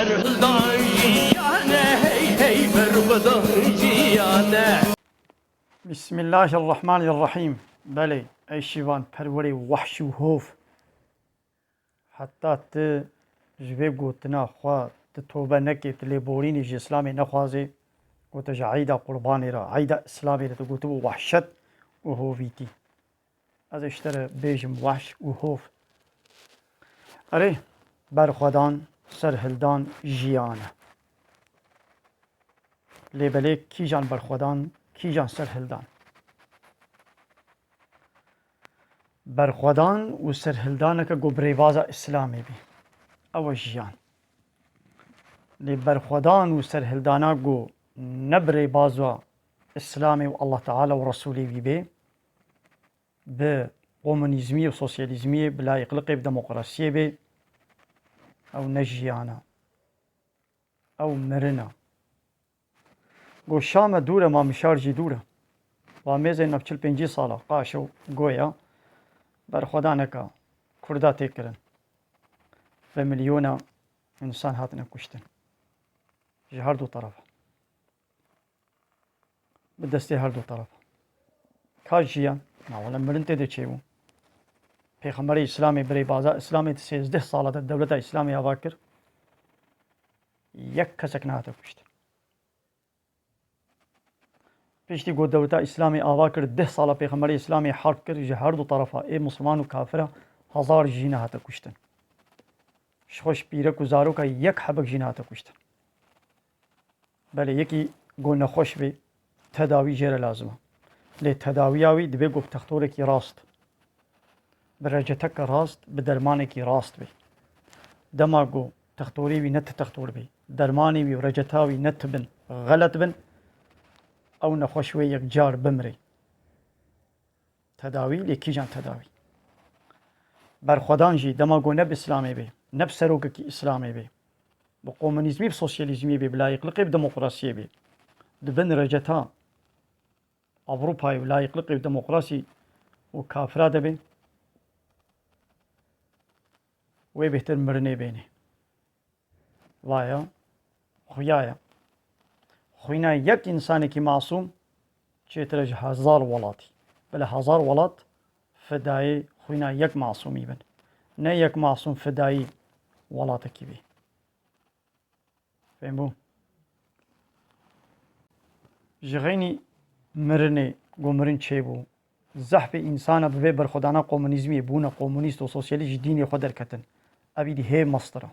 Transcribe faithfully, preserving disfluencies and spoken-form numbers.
Hildan jiyane, hey hey, berxwedan jiyane. Bismillahirrahmanirrahîm. Belê, ey şîvan perwerê wehş û hov. Heta tu ji vê gotina xwe tu tobe nekê, tu lêborînî ji Îslamê nexwazê, ku tu ji eyda Qurbanê re, eyda Îslamê re tu gotibû wehşet û hovîtî. Ez ê ji te re bêjim wehş û hov. Erê, berxwedan, serhildan jiyan e. Lê belê kîjan berxwedan, kîjan serhildan? Berxwedan û serhildaneke ku bi rêbaza Îslamê bî. Ew e jiyan. Lê berxwedan û serhildana ku ne bi rêbaza Îslamê û Allah Teala û Resûlê wî bê, bi komunîzmî û sosyalîzmiyê, bi layîqliqê, bi demokrasiyê bê, ew ne jiyan e. Ew mirin e. Go Şam e dûr e, ma Mişar jî dûr e. Va mêzên nav çil pêncî sala qaşo goya berxwedaneka Kurda tê kirin. Bi milyona însan hatine kuştin. Ji her du terefa. Bi destê her du terefa. Ka jiyan, na wele mirin tê de çêbû. Pêxemberê Îslamê, birêbaza Îslamê di sêzdeh sala de dewleta Îslamê ava kir. Yek kesek nehate kuştin. Piştî ku dewleta Îslamê ava kir, deh sala Pêxemberê Îslamê harb kir, ji her du terefa ê Musulman û kafira hezar jî nehate kuştin. Ji xwe ji pîrek û zaroka yek hebek jî nehate kuştin. Belê yekî ku nexweş bê, tedawî jê re lazim e. Lê tedawiya wî divê ku bi textorekî rast, bi reçeteke rast, bi dermanekî rast bê. Dema ku textorê wî ne ti textor bê, dermanê wî û reçeta wî ne ti bin, xelet bin, ew nexweş wê yekcar bimirê. Tedawî, lê kîjan tedawî? Berxwedan jî dema ku ne bi Îslamê bê, ne bi serokekî Îslamê bê, bi komunîzmî, bi sosyalîzmî bê, bi layîqliqê, bi demokrasiyê bê, di bin receta Ewropayê û layîqliqê û demokrasî û kafira de bê, wê bêhtir mirinê bênê. Vaya xuya ye. Xwîna yek însanekî masûm çêtir e ji hezar welatî. Belê hezar welat fidayê xwîna yek masûmî bin. Ne yek masûm fidayî welatekî bî. Fêm bû? Ji xeynî mirinê ku mirin çêbû, zehfê însana bi vê berxwedana komunîzmiyê bûne komunîst û sosyalîst ji dînê xwe derketin. Ev îdî hê mestir e.